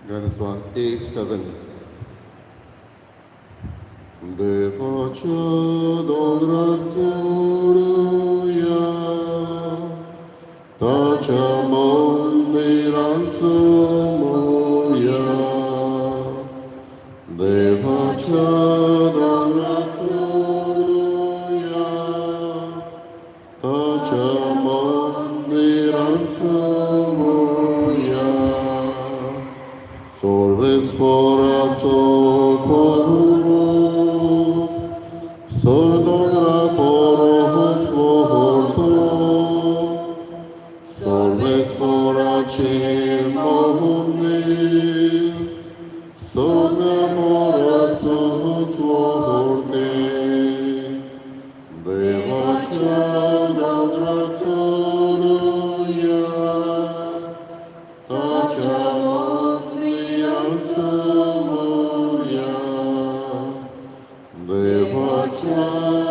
गाण्याचो A7. देवाच्या दोंगरार चडुया, ताच्या मंदिरांत सुमोया. देवाच्या दोंगरार चडुया, ताच्या मंदिरांत सुमोया. सर्वेस्पराचो करुणो सदोंगरा परोहस मोहर्तो, सर्वेस्पराचे मंदिर सगळ्या मोरासोच मोहर्ते. देवाच्या दोंगरार चडुया, ताच्या मंदिरांत सुमोया. देवाच्या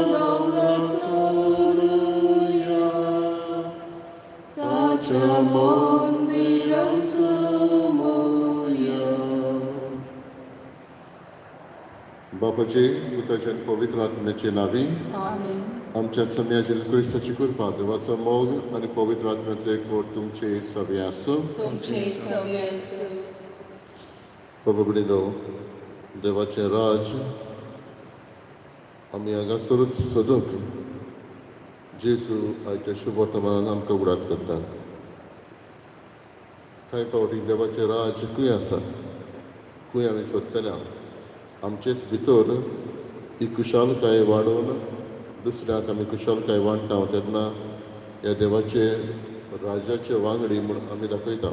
दोंगरार चडुया, ताच्या मंदिरांत सुमोया. बापाचे, पुताचे आनी पवित्र आत्म्याचे नांवी. आमेन. आमच्या सोम्या जेजू क्रिस्ताची कृपा, देवाचो मोग आनी पवित्र आत्म्याचो एकवट तुमचे सगळे आसूं. तुमचे सवे आसूं. बाबा भयणीनो, देवाचें राज आमी हांगासरूच सोदूंक जेजू आयच्या शुभ वर्तमानान आमकां उगडास करता. कांय फावटी देवाचें राज खंय आसा, खंय आमी सोदतले, आमचेच भितर ही खुशालकाय वाडोवन दुसऱ्याक आमी खुशालकाय वांट्टा तेन्ना ह्या देवाचे राजाचे वांगडी म्हूण आमी दाखयता.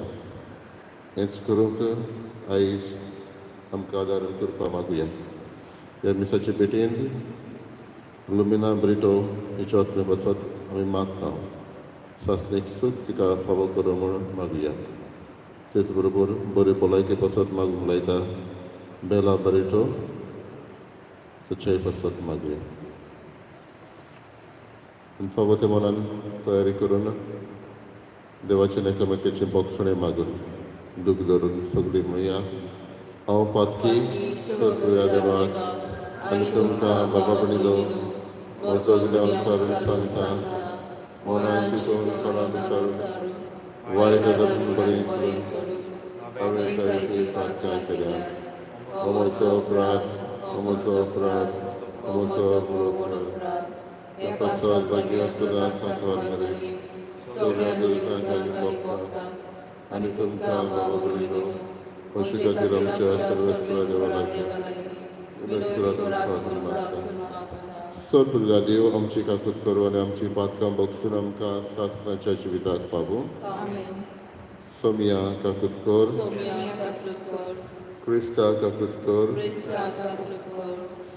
हेंच करूंक आयज आमकां आदार करपा मागुया. ह्या मिसाचे भेटेंत लुमिना ब्रिटो हिच्या आत्मे पासत आमी मागता. सासणीक सूख तिका फावो करूं म्हूण मागुया. तेच बरोबर बरे भलायके पासत मागूंक लायता बेला बरेटो, ताच्याय पासत मागुया. आनी फावो ते मनान तयारी करून देवाचे एकामेकाचे भोगसणे मागून दूख धरून सगळीं म्हणया, हांव पातकी. सर्व देवाक आनी तुमकां बाबा भयणीनो म्हजो गुन्यांव विचारून सांगता. मनान चिंतून, तोंडान विचारून, वायट धरून बरें सोडून हांवें जायतीं पातकां केल्या. हो म्हजो अपराध, हो म्हजो अपराध, हो म्हजो व्हड अपराध. ह्या पासत भाग्यवंत सदांच सांतवार मरे, सगळ्या दुर्गांक आनी भोगता आनी तुमकां बाबा भयणीनो पशु खातीर आमच्या सर्वेस्परा देवा लागीं विनंती करात मागता. सर्व देव आमची काकूत करूं आनी आमची पातकां भोगसून आमकां सासणाच्या जिविताक पावूं. आमेन. सोमिया काकूत कर. सोम्या काकूत कर. क्रिस्ता काकूत कर. क्रिस्ता काकूत कर.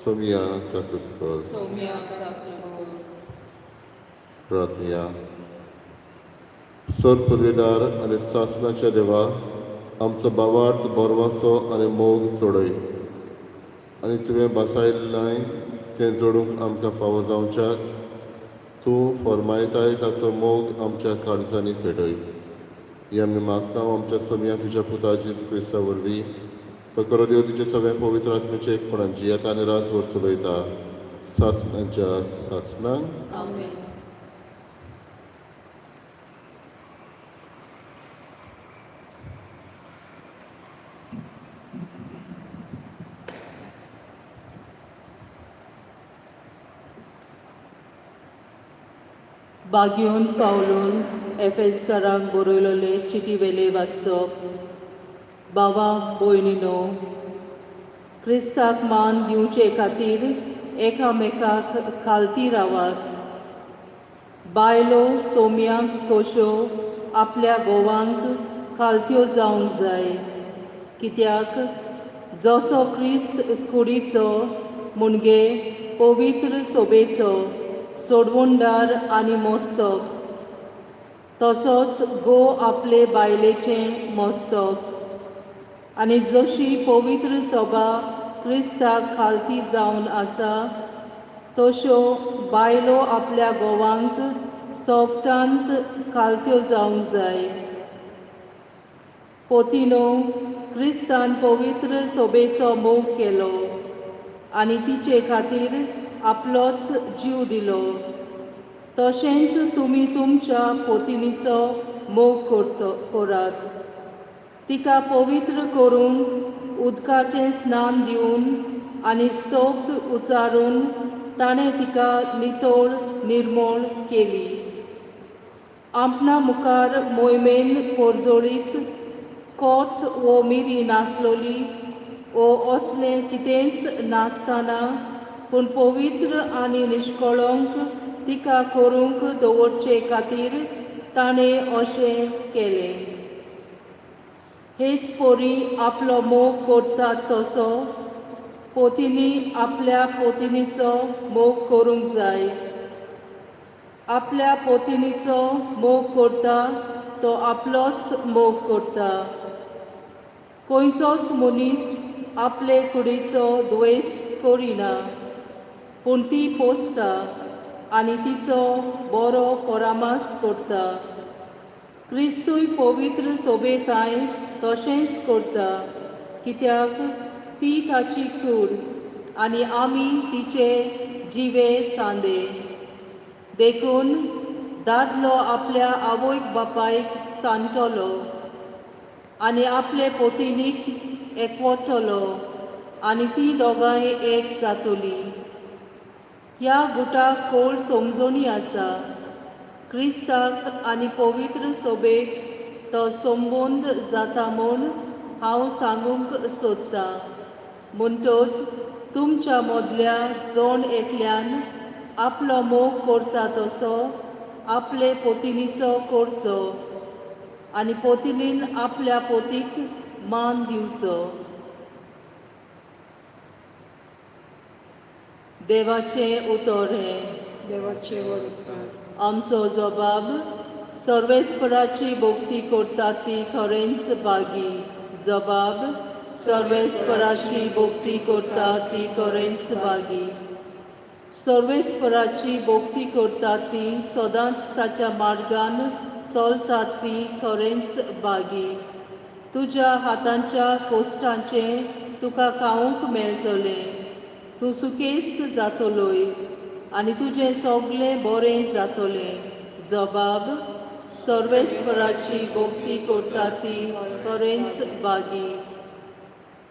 सोमिया काकूत कर. सोम्या काकूत कर. प्रार्थना. सर पुर्वेदार आनी सासणाच्या देवा, आमचो भावार्थ, बरवासो आनी मोग चडय आनी तुवें बसायल्लें तें जोडूंक आमकां फावो जावच्याक तूं फरमायताय ताचो मोग आमच्या काळजांनी पेटय. ही आमी मागता आमच्या सोमया तुज्या पुता जेजू क्रिस्ता वरवीं. तो करो देव तुज्या सगळ्या पवित्र आत्म्याचे एकपणान जियेता आनी राजभर चलयता सासणाच्या सासणाक. आमेन. बागयोन पावलून एफेसकारांक बरयलेले चिटी वेले वाचप. बाबा भयणीनो, क्रिस्ताक मान दिवचे खातीर एकामेकाक खालती रावात. बायलो सोम्यांक कश्यो आपल्या घोवांक खालत्यो जावंक जाय, कित्याक जसो क्रिस्त कुडीचो मुणगे पवित्र सोबेचो सोडवणदार आनी मस्तक, तसोच गो आपले बायलेचें मस्तक. आनी जशी पवित्र सभा क्रिस्ताक खालती जावन आसा, तश्यो बायलो आपल्या घोवांक सोगटांत खालत्यो जावंक जाय. पोतिनो, क्रिस्तान पवित्र सोबेचो मोग केलो आनी तिचे खातीर आपलोच जीव दिलो, तशेंच तुमी तुमच्या पोतिनीचो मोग करतो करात। तिका पवित्र करूंक उदकाचें स्नान दिवन आनी स्तोत्र उच्चारून ताणें तिका नितळ निर्मळ केली। आपणा मुखार मोहिमेन पोरजोळीत कोट वो मिरी नासलोली वो असलें कितेंच नासतना पूण पवित्र आनी निश्कळंक तिका करूंक दवरचे खातीर ताणें अशें केलें। हेच परी आपलो मोग करतात तसो पोतिनी आपल्या पोतिनीचो मोग करूंक जाय। आपल्या पोतिनीचो मोग करता तो आपलोच मोग करता। खंयचोच मनीस आपले कुडीचो द्वेस करिना, पूण ती पोसता आनी तिचो बरो परामर्श करता। क्रिस्तूय पवित्र सोबेताय तशेंच करता, कित्याक ती ताची कूड आनी आमी तिचे जिवे सांदे। देखून दादलो आपल्या आवयक बापायक सांडटलो आनी आपले पोतिनीक एकवटलो आनी ती दोगांय एक जातली। ह्या गुटाक खोल समजणी आसा। क्रिस्ताक आनी पवित्र सोबेक तो संबंद जाता म्हूण हांव सांगूंक सोदतां। म्हणटच तुमच्या मदल्या जण एकल्यान आपलो मोग करता तसो आपले पोतिनीचो करचो आनी पोतिनीन आपल्या पोतीक मान दिवचो। देवाचें उतर हें। देवाचे व्हड उपकार। आमचो जबाब सर्वेस्पराची भक्ती करता ती खरेंच बागी। जबाब सर्वेस्पराची भक्ती करता ती खरेंच बागी। सर्वेस्पराची भक्ती करता ती सदांच ताच्या मार्गान चलता ती खरेंच बागी। तुज्या हातांच्या कोश्टांचें तुका खावंक मेळटलें, तूं सुकेस्त जातलोय आनी तुजें सगळें बरें जातलें। जबाब सर्वेस्पराची भक्ती करता ती खरेंच बागी।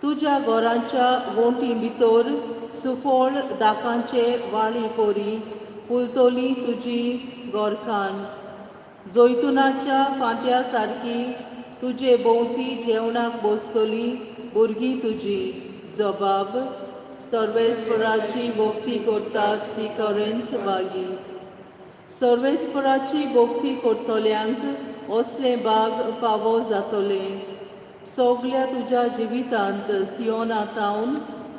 तुज्या घराच्या वण्टी भितर सुफळ दाकांचे वाळी परी फुलतली तुजी गोरखान। जैतुनाच्या फांत्या सारकी तुजे भोंवती जेवणाक बसतली भुरगीं तुजी। जबाब सर्वेस्पराची भक्ती करतात ती खरेंच बागी। सर्वेस्पराची भक्ती करतल्यांक असलें भाग फावो जातलें। सगल्या तुज्या जिवितांत सियोना तावन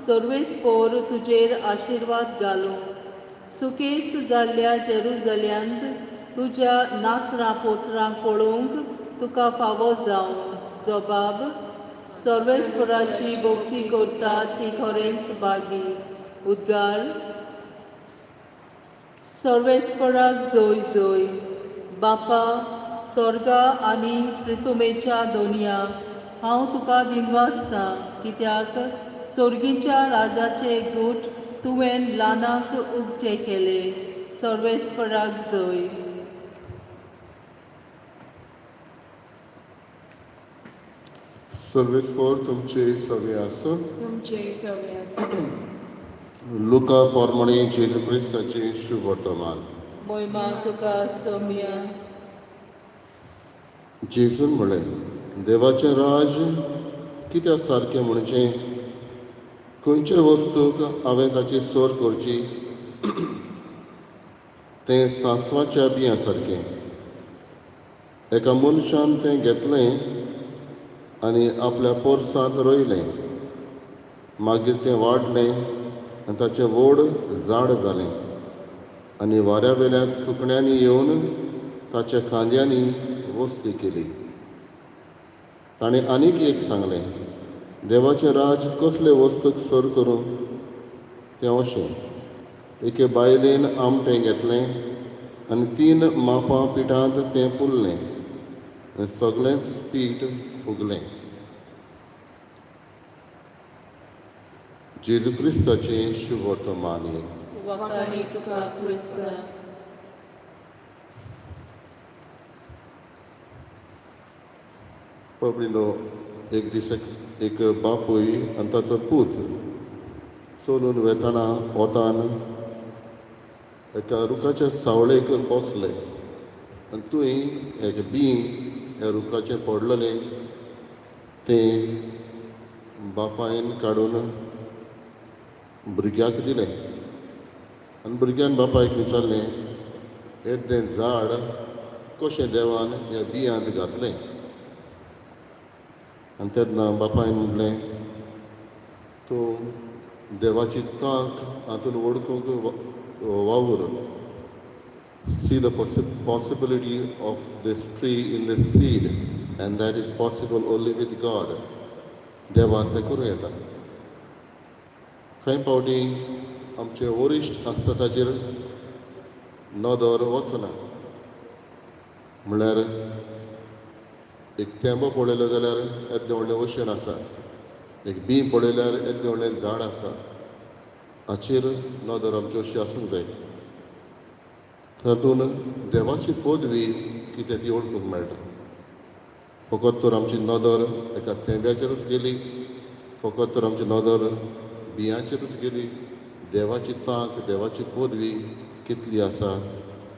सर्वेस्पोर तुजेर आशिर्वाद घालूं। सुकेस्त जाल्ल्या जेरुजल्यांत तुज्या नातरां पोतरांक पळोवंक तुका फावो जावं। जबाब सर्वेस्पराची भक्ती करता ती खरेंच बागी। उद्गार सर्वेस्पराक जोय जोय। बापा स्वर्गा आनी प्रितुमेच्या दोनया, हांव तुका दिनवासता कित्याक सोर्गीच्या राजाचे गूट तुवें ल्हानाक उगते केले। सर्वेस्पराक जोय। सर्वेस्पर तुमचे सवे आसूं। तुमचे सवे आसूं। लुका पोरमणे जेजू क्रिस्ताचें शुभवर्तमान। मोहिमा तुका सोम्या। जेजून म्हळें, देवाचें राज कित्या सारकें म्हणजे खंयचे वस्तूक हांवें ताची सर करची? तें सांसवाच्या बियां सारकें। एका मनशान तें घेतलें आनी आपल्या पोरसांत रोयलें। मागीर तें वाडलें आनी ताचें व्हड झाड जालें आनी वाऱ्या वेल्या सुकण्यांनी येवन ताच्या खांद्यांनी वस्ती केली। ताणें आनीक एक सांगलें, देवाचें राज कसले वस्तूक सर करूं? तें अशें, एके बायलेन आमटें घेतलें आनी 3 मापां पिठांत तें पुरलें आनी सगळेंच पीठ फुगलें। जेजू क्रिस्ताचें शुभवर्तमान. वाखाणी तुका क्रिस्ता. बाबडीनो, एक दीस एक बापूय आनी ताचो पूत चलून वेताना वतान एका रुखाच्या सावळेक बसले आनी थंय एक बीं ह्या रुखाचें पडलेलें तें बापायन काडून भुरग्याक दिलें. आनी भुरग्यान बापायक विचारलें, येदें झाड कशें देवान ह्या बियांत घातलें? आनी तेन्ना बापायन म्हणलें, तूं देवाची तांक हातून वळखूंक वावर. See the possibility of this tree in the seed, and that is possible only with God. देवान तें करूं येता. कांय फावटी आमचें वरिश्ट आसता ताचेर नदर वचना. म्हणल्यार एक थेंबो पळयलो जाल्यार येद्दें व्हडलें ओशन आसा, एक बीं पळयल्यार येद्दें व्हडलें झाड आसा. हाचेर नदर आमची अशी आसूंक जाय. तातूंत देवाची पदवी कितें ती वळखूंक मेळटा. फकत तर आमची नदर एका थेंब्याचेरूच गेली, फकत तर आमची नदर बियांचेरूच गेली, देवाची तांक, देवाची पदवी कितली आसा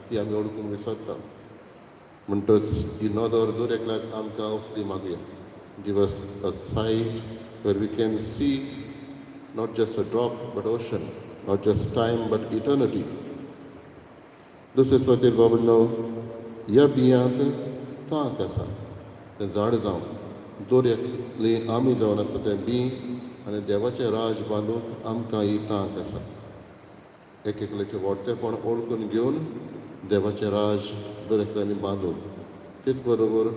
ती आमी वळखूंक विसरता. म्हणटच ही नदर दर एकल्याक आमकां असली मागया. Give us a sight where we can see not just a drop but ocean, not just time but eternity. दुसरे सुवातेर बाबडनो, ह्या बियांत तांक आसा तें झाड जावं, दर एकली आमी जावन आसा तें बीं आनी देवाचें राज बांदूंक आमकां ही तांक आसा. एक एकल्याचें व्हडतेपण वळखून घेवन देवाचें राज दर एकल्यांनी बांदूंक, तेच बरोबर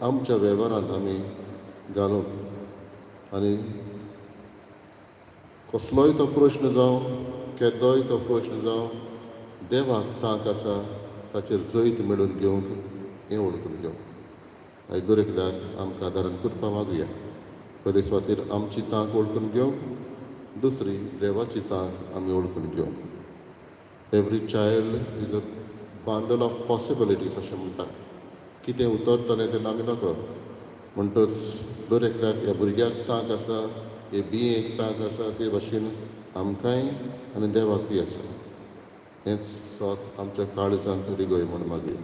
आमच्या वेव्हारांत आमी घालूंक आनी कसलोय तो प्रश्न जावं, केदोय तो प्रश्न जावं, देवाक तांक आसा ताचेर जैत मेळोवन घेवंक हें वळखून घेवंक. आयज दर एकल्याक आमकां आदारान करपा मागुया. पयले सुवातेर आमची तांक वळखून घेवंक, दुसरी देवाची तांक आमी वळखून घेवंक. Every child is a bundle of possibilities अशें म्हणटा. कितें उतरतलें तेन्ना आमी नकळो. म्हणटच दर एकल्याक, ह्या भुरग्याक तांक आसा, हे बियेक तांक आसा, ते भाशेन आमकांय आनी देवाकूय आसा. हेंच सत आमच्या काळजांत रिगय म्हूण मागया.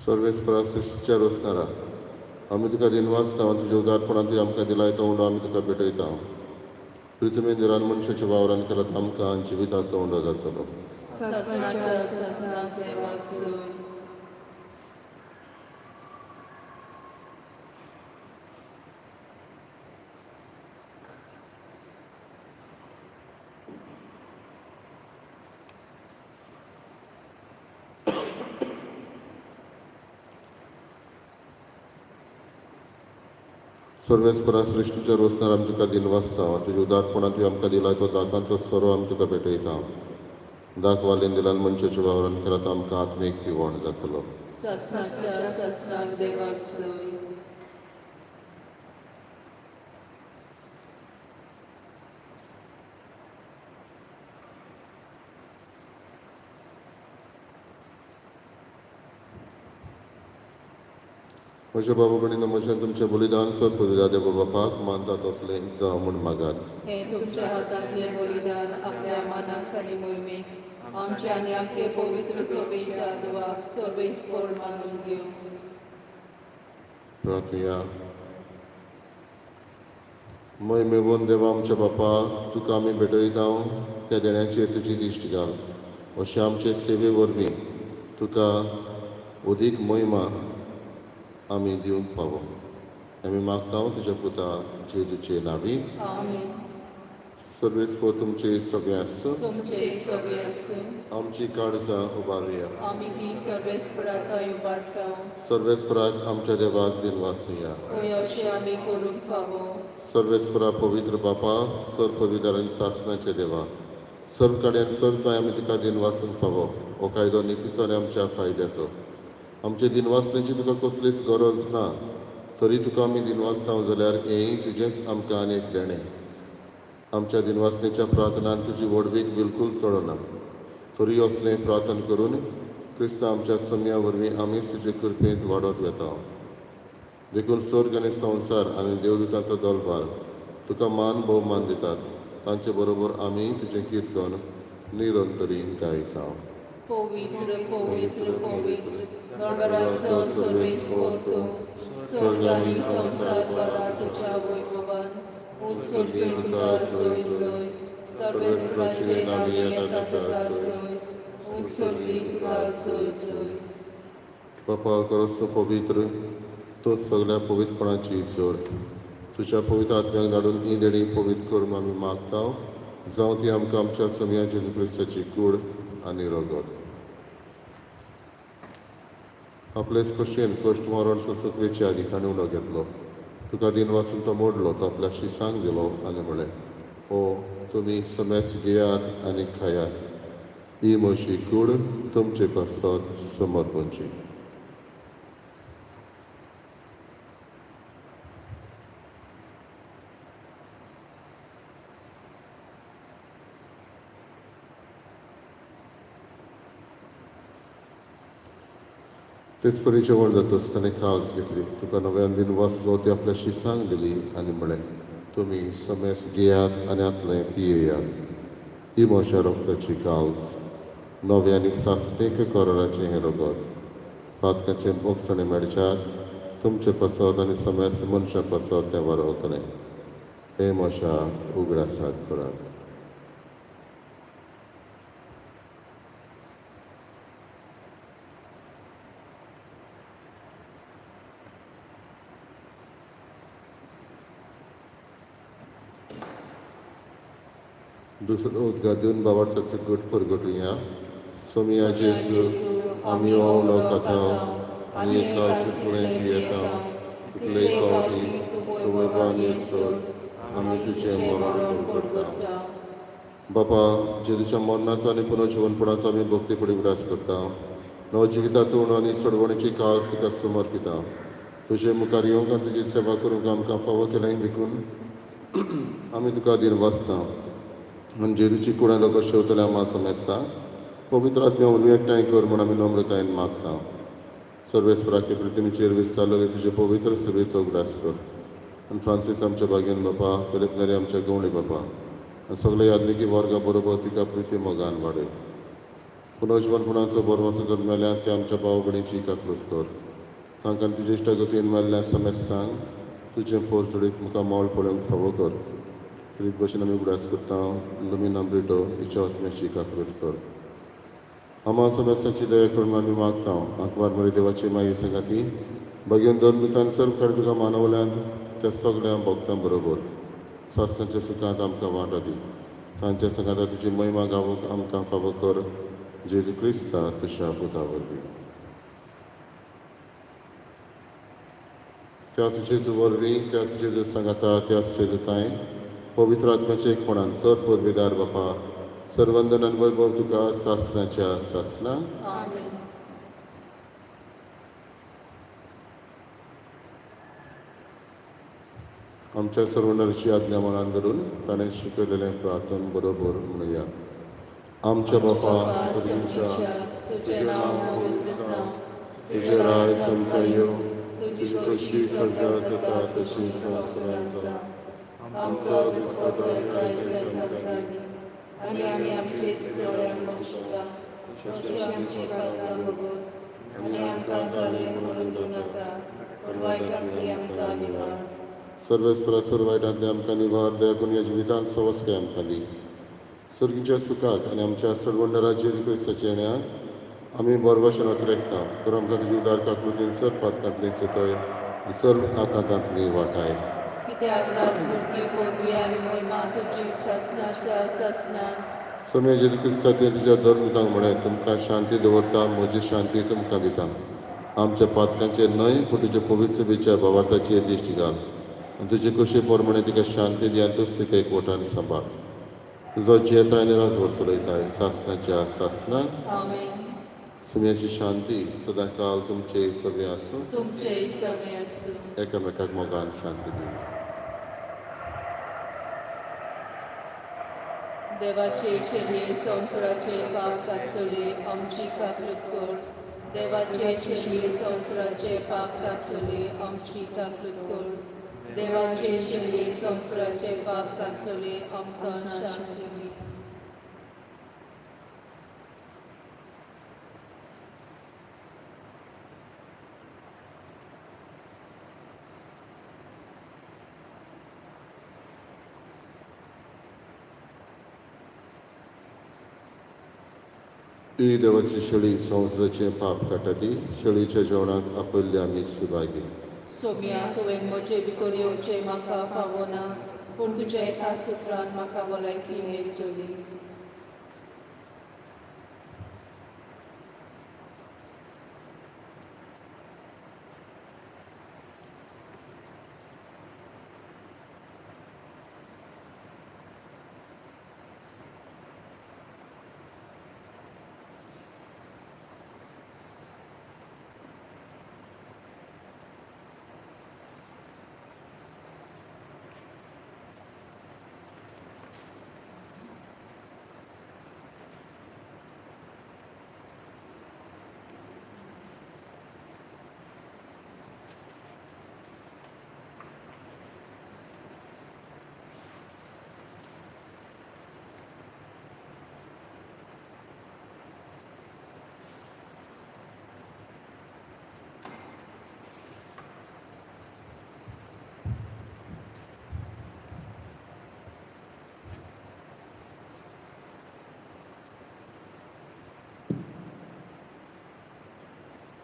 सर्वेस्परा, सृश्टीच्या रोसणारा, आमी तुका दिनवासता. तुज्या उदारपणान तुवें आमकां दिलाय तो उंडो आमी तुका भेटयता. पृथ्वी निरान मनशाच्या वावरान केला तो आमकां जिविताचो उंडो जातलो. सासणाच्या सासणाक देवाक जय. सर्वेस्परा, सृश्टीच्या रोसणार, आमी तुका दिनवासता. तुज्या उदारपणान तुवें आमकां दिलाय तो दाकांचो सोरो आमी तुका भेटयता. दाक वालीन दिलान मनशाच्या वावरान केला तो आमकां आत्मीक पिवण जातलो. सासणाच्या सासणाक देवाक जय. म्हज्या बाबा भयणीनो, म्हजें तुमचें बलिदान सर पुरविदा देव बापाक मानता तसलें जावं म्हूण मागात. हें तुमच्या हातांतलें बलिदान आपल्या मनाक आनी मोहिमेक, आमच्या आनी आख्खे पवित्र सभेच्या देवाक सर्वेस्पर मानून घेवं. प्रार्थया. मोहिमेवन देवा आमच्या बापा, तुका आमी भेटयता त्या देण्याचेर तुजी दिश्ट घाल. अशें आमचे सेवे वरवीं तुका अदीक महिमा आमी दिवंक पावो. आमी मागता तुज्या पुता जेजूचे नावी. आमेन. सर्वेस्पर तुमचे सगळे आसूं. तुमचे सगळे आसूं. आमची काळजां उबारुया. आमी ती सर्वेस्पराक उबारता. सर्वेस्पराक आमच्या देवाक दिनवासुया. हय, अशें आमी करूंक फावो. सर्वेस्परा, पवित्र बापा, सर पवित्र आनी सासणाचे देवा, सर्व कडेन सर्व थंय आमी तुका दिनवासूंक फावो. हो कायदो नितीचो आनी आमच्या फायद्याचो. आमचे दिनवासण्याची तुका कसलीच गरज ना, तरी तुका आमी दिनवासता जाल्यार हेंय तुजेंच आमकां आनी एक देणें. आमच्या दिनवासनेच्या प्रार्थनान तुजी व्हडवीक बिलकूल चडना, तरी असलें प्रार्थना करून क्रिस्तांव आमच्या सम्या वरवीं आमीच तुजे कृपेंत वाडत वेता. देखून स्वर्ग आनी संवसार आनी देवदूतांचो दलभार तुका मान भोवमान दितात. तांचे बरोबर आमी तुजें किर्तन निरंतरी गायता. पवित्र, पवित्र, पवित्र, दोंगराचो सर्वेस्पर तूं, स्वर्ग आनी संवसार भरला तुज्या वैभवान. उत्सर्जूय तुका जय जय. सर्वेस्पराचे नांवी येता तुका जय. उत्सर्गी तुका जय जय. बापा, खरोच तूं पवित्र, तूं सगळ्या पवित्रपणाची जोर. तुज्या पवित्र आत्म्याक धाडून ही देणी पवित्र करून आमी मागता, जावं ती आमकां आमच्या सम्या जेजू क्रिस्ताची कूड आनी रगत. आपलेच खोशयेन कश्ट मरण सोंसूंक वेचे आदी ताणें उलो घेतलो, तुका दिनवासून तो मोडलो, तो आपल्या शिसांक दिलो आनी म्हळें, ओ तुमी समेस्त घेयात आनी खायात. ही म्हजी कूड तुमचे पासत समर्पणची. तेच परी जेवण जातच ताणें काळज घेतली, तुका नव्यान दिन वाचलो, ती आपल्या शिसांक दिली आनी म्हळें, तुमी समेस्त घेयात आनी आतलें पियेयात. ही म्हज्या रक्ताची काळज, नव्या आनी सासणीक कराराचें हें रगत. पातकाचें भोगसणें मेळच्याक तुमचे पासत आनी समेस्त मनशां पासत तें वरवतलें. हें म्हज्या उगडासाक करात. दुसरो उद्गार दिवन बाबार्थाचो गट परगटुया. सोमिया जेजू, आमी हो उलो खाता आनी एका सुकणें पियेता, तितले फावटी तूं वैभवान येसर आमी तुजें मरण करता. बापा, जेजूच्या मरणाचो आनी पुनर्जिवनपणाचो आमी भक्तीपणी उगडास करता. नव जिविताचो उणो आनी सोडवणेची काळज तुका समर्पिता. तुजे मुखार येवंक आनी तुजी सेवा करूंक आमकां फावो केलें देखून आमी तुका दिनवासता. आनी जेजूची कुडां लोक शेवतल्या आमा समेस्ता पवित्र आत्म्या वरवीं एकठांय कर म्हूण आमी नम्रतायेन मागता. सर्वेस्पराचे प्रतिमेचेर विस्तारलेले तुजे पवित्र सेवेचो उगडास कर. आनी फ्रांसीस आमच्या बागेन बापा, फिलीप नेरी आमच्या गवळी बापा आनी सगळे यादनिकी वर्गा बरोबर तिका प्रिती मोगान वाडय. पुनर्जिवनपणाचो बरवासो जर मेल्यार ते आमच्या भाव भयणीची काकूत कर. तांकां तुजे इश्टागतीन मेल्ल्या समेस्तांक तुजें पोर चडीत मुखार मोल पळोवंक फावो कर. क्रिस्त भशेन आमी उगडास करता लुमिना ब्रिटो हिच्या आत्म्याची काकूत कर. आमा समेस्तांची दया करून आमी मागता. आंकवार मरे देवाची माई सांगाती बगेन दोन मितान सर्व कडेन तुका मानवल्यांत त्या सगळ्या भक्तां बरोबर सासणाच्या सुखांत आमकां वांटो दी. तांच्या सांगाता तुजी महिमा गावूंक आमकां फावो कर. जेजू क्रिस्ता तुज्या पुता वरवीं. त्याच जेजू वरवीं, त्याच जेजू सांगाता, त्याच जेजू तांय पवित्र आत्म्याचे एकपणान सर पदवीदार बापा, सर्वंदन आनी वैभव तुका सासणाच्या सासणा. आमेन. आमच्या सर्वणाची आज्ञा मनान धरून ताणें शिकयलेलें प्रार्थन बरोबर म्हणुया. आमच्या बापा सर्गीच्या, तुजें नांव पवित्र जावं, तुजें राज आमकां येवं, तुजी खोशी स्वर्गात जाता तशी संवसारांत जावं. आमचो दिसपटो आयज आमकां दी आनी आमी आमचे चुकवण्यांक बक्षिता तशी आमची पातकां भोगोस आनी आमकां ताळेर पडून दिवनाका, पूण वायटांतली आमकां निवार. सर्वेस्परा सर्व वायटांतले आमकां निवार. दया करून ह्या जिवितांत सवस्काय आमकां दी. सर्गीच्या सुखाक आनी आमच्या सर्वंडरा जेजू क्रिस्ताच्या येण्याक आमी बरवशनाक रेखता तर आमकां तुजी उदार काकृतीन सर पातकांतली सुटय आनी सर्व आकांतांतली वाटाय. कित्याक राजमुर्गी पदवी आनी मोहिमा तुजी सासनाच्या सासनाक. सोम्या जेजू क्रिस्ता, तुवें तुज्या धर्मदूतांक म्हळें, तुमकां शांती दवरता, म्हजी शांती तुमकां दिता. आमच्या पातकांचेर न्हय पूण तुज्या पवित्र सभेच्या भावार्थाचेर दिश्ट घाल आनी तुजे कशी प्रमाणे तिका शांती दी आनी तूच तिका एकवटान सांबाळ. तुजो जियेताय आनी राजवट चलयताय सासनाच्या सासना. आमेन. सुम्याची शांती सदांकाल तुमचे सगळें आसूं. तुमचेय सगळें आसूं. एकामेकाक मोगान शांती दिवं. देवाचे शेळये संवसाराचे पाप काडटले, आमची काकूट कर. देवाचे शेळये संवसाराचे पाप काडटले, आमची काकूट कर. देवाचे शेळये संवसाराचे पाप काडटले, आमकां शांती दी. ही देवाची शेळी संवसाराचें पाप काडटा ती शेळीच्या जेवणाक आपयल्ले आमी सुभागी. सोम्या, तुवें म्हजे भितर येवचें म्हाका फावना, पूण तुज्या एकाच उतरान म्हाका भलायकी मेळटली.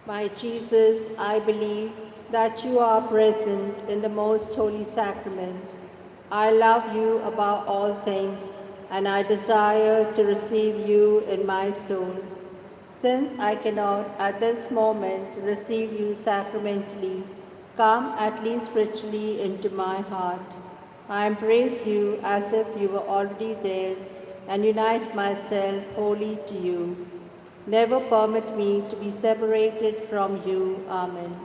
My Jesus, I believe that you are present in the most holy sacrament. I love you above all things, and I desire to receive you in my soul. Since I cannot at this moment receive you sacramentally, come at least spiritually into my heart. I embrace you as if you were already there and unite myself wholly to you. Never permit me to be separated from you. Amen.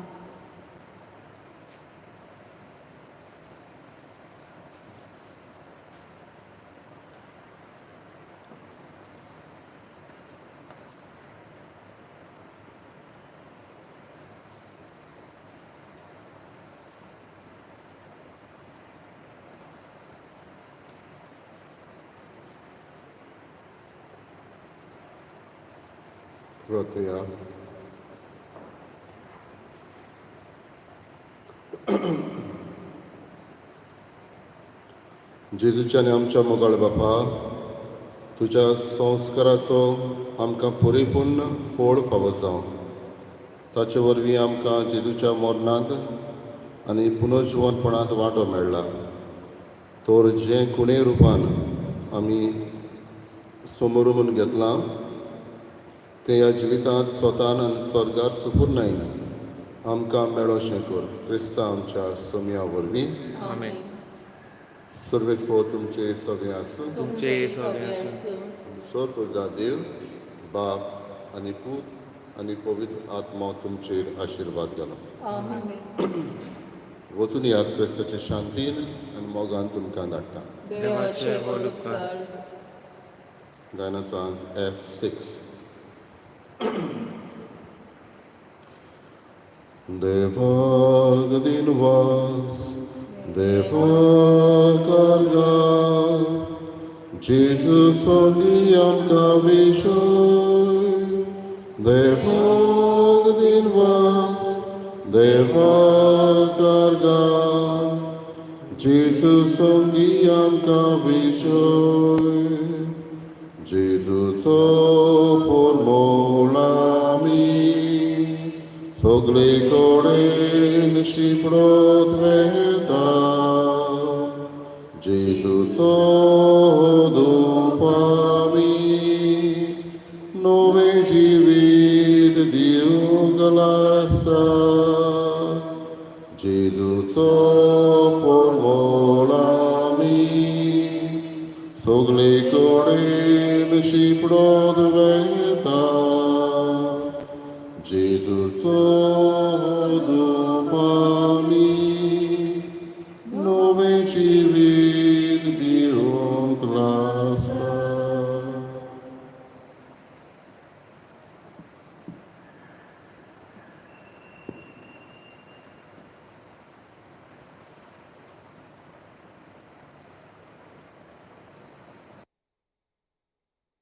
प्रार्थया. जेजूच्या आनी आमच्या मोगाळ बापा, तुज्या संस्काराचो आमकां परिपूर्ण फोड फावो जावं. ताचे वरवीं आमकां जेजूच्या मरणांत आनी पुनर्जिवनपणांत वांटो मेळ्ळा. तर जें कुणे रुपान आमी समोर म्हूण घेतलां तें ह्या जिवितांत स्वतान आनी स्वर्गार सुपूर्णायन आमकां मेळोशें कर, क्रिस्ता आमच्या सोम्या वरवीं. आमेन. सर्वेस्पोर तुमचे सगळें आसूं. तुमचेय सगळें आसूं. सर्व देव बाप आनी पूत आनी पवित्र आत्मा तुमचेर आशिर्वाद घालो. आमेन. वचून याद, क्रिस्ताचे शांतीन आनी मोगान तुमकां धाडटा. देवाचे व्हड उपकार. गायनाचो अंक F6. देवाक दिनवास, देवाक आर्गां, जेजू सोगी आमकां विशय. देवाक दिनवास, देवाक आर्गां, जेजू सोगी आमकां विशय. जेजूचो पोरमोळा सगळे कडेन शिंपडत वेता जेजूचो दुपामी नवें जिवीत दिवंक लागसा जेजूचो परमळ आमी सगळे कडेन शिंपडत वेता जेजूचो